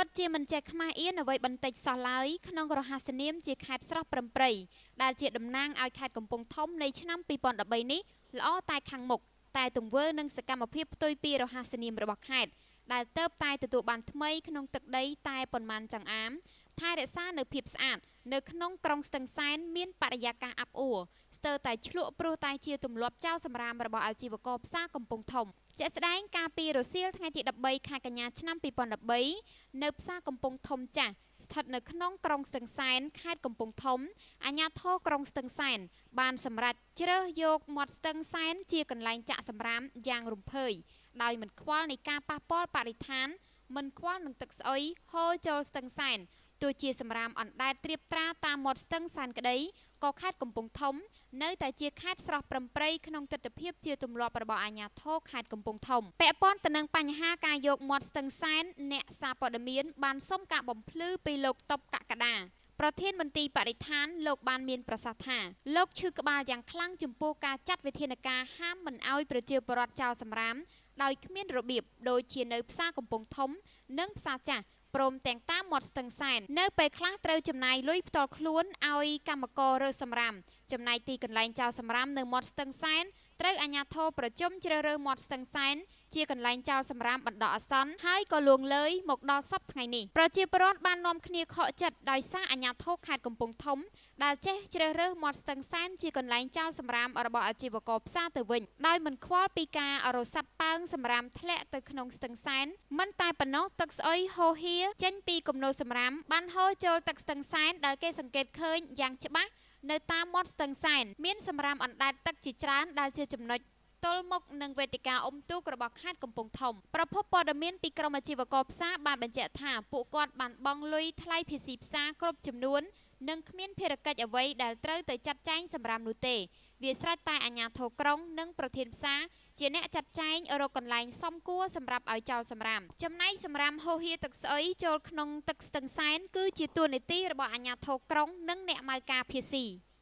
ពិតជាមិនចេះខ្មាស់អៀនអ្វីបន្តិចសោះឡើយក្នុងរហស្សនាមជាខេត្តស្រស់ប្រឹមព្រៃដែលជាតំណាងឲ្យខេត្តកំពង់ធំនៃឆ្នាំ2013នេះល្អតែខាងមុខតែទង្វើនិងសកម្មភាពផ្ទុយពីរហស្សនាមរបស់ខេត្តដែលទៅតែទទួលបានថ្មីក្នុងទឹកដីតែប៉ុន្មានចង្អាមថែរក្សានៅភាពស្អាតនៅក្នុងក្រុងស្ទឹងសែនមានបរិយាកាសអាប់អួរស្ទើរតែឆ្លក់ព្រោះតែជាទម្លាប់ចោលសម្រាមរបស់អាជីវករផ្សារកំពង់ធំជាក់ស្ដែងកាលពីរសៀលថ្ងៃទី13ខែកញ្ញាឆ្នាំ2013នៅផ្សារកំពង់ធំចាស់ស្ថិតនៅក្នុងក្រុងស្ទឹងសែនខេត្តកំពង់ធំអាជ្ញាធរក្រុងស្ទឹងសែនបានសម្រេចជ្រើសយកមាត់ស្ទឹងសែនជាកន្លែងចាក់សម្រាមយ៉ាងរំភើយដោយមិនខ្វល់នៃការប៉ះពាល់បរិស្ថានមិនខ្វល់នឹងទឹកស្អុយហូរចូលស្ទឹងសែនទោះជាសម្រាមអណ្ដែតត្រៀបត្រាតាមមាត់ស្ទឹងសែនក្តីក៏ខេត្តកំពង់ធំនៅតែជាខេត្តស្រស់ប្រឹមព្រៃក្នុងទិដ្ឋភាពជាទម្លាប់របស់អាជ្ញាធរខេត្តកំពង់ធំពាក់ព័ន្ធទៅនឹងបញ្ហាការយកមាត់ស្ទឹងសែនអ្នកសារព័ត៌មានបានសុំការបំភ្លឺពីលោកតុបកក្កដាប្រធានមន្ទីរបរិស្ថានលោកបានមានប្រសាសន៍ថាលោកឈឺក្បាលយ៉ាងខ្លាំងចំពោះការចាត់វិធានការហាមមិនឲ្យប្រជាពលរដ្ឋចោលសម្រាមដោយគ្មានរបៀបដូចជានៅផ្សារកំពង់ធំនិងផ្សារចាស់ព្រមទាំងតាមមាត់ស្ទឹងសែននៅពេលខ្លះត្រូវចំណាយលុយផ្ទាល់ខ្លួនឲ្យកម្មកររើសសម្រាមចំណែកទីកន្លែងចោលសម្រាមនៅមាត់ស្ទឹងសែនត្រូវអាជ្ញាធរប្រជុំជ្រើសរើសមាត់ស្ទឹងសែនជាកន្លែងចោលសម្រាមបណ្ដោះអាសន្នហើយក៏លួងលើយមកដល់សប្តាហ៍ថ្ងៃនេះប្រជាពលរដ្ឋបាននាំគ្នាខកចិត្តដោយសារអាជ្ញាធរខេត្តកំពង់ធំដែលចេះជ្រើសរើសមាត់ស្ទឹងសែនជាកន្លែងចោលសម្រាមរបស់អាជីវករផ្សារទៅវិញដោយមិនខ្វល់ពីការរសាត់ប៉ើងសម្រាមធ្លាក់ទៅក្នុងស្ទឹងសែនមិនតែប៉ុណ្ណោះទឹកស្អុយហូរហៀចេញពីគំនរសម្រាមបានហូរចូលទឹកស្ទឹងសែនដែលគេសង្កេតឃើញយ៉ាងច្បាស់នៅតាមមាត់ស្ទឹងសែនមានសម្រាមអណ្ដែតទឹកជាច្រើនដែលជាចំណុចទល់មុខនឹងវេទិកាអុំទូករបស់ខេត្តកំពង់ធំប្រភពព័ត៌មានពីក្រុមអាជីវករផ្សារបានបញ្ជាក់ថាពួកគាត់បានបង់លុយថ្លៃភាស៊ីផ្សារគ្រប់ចំនួននិងគ្មានភារកិច្ចអ្វីដែលត្រូវទៅចាត់ចែងសម្រាមនោះទេវាស្រេចតែអាជ្ញាធរក្រុងនិងប្រធានផ្សារជាអ្នកចាត់ចែងរកកន្លែងសមគួរសម្រាប់ឲ្យចោលសម្រាមចំណែកសម្រាមហូរហៀទឹកស្អុយចូលក្នុងទឹកស្ទឹងសែនគឺជាតួនាទីរបស់អាជ្ញាធរក្រុងនិងអ្នកម៉ៅការភាស៊ី។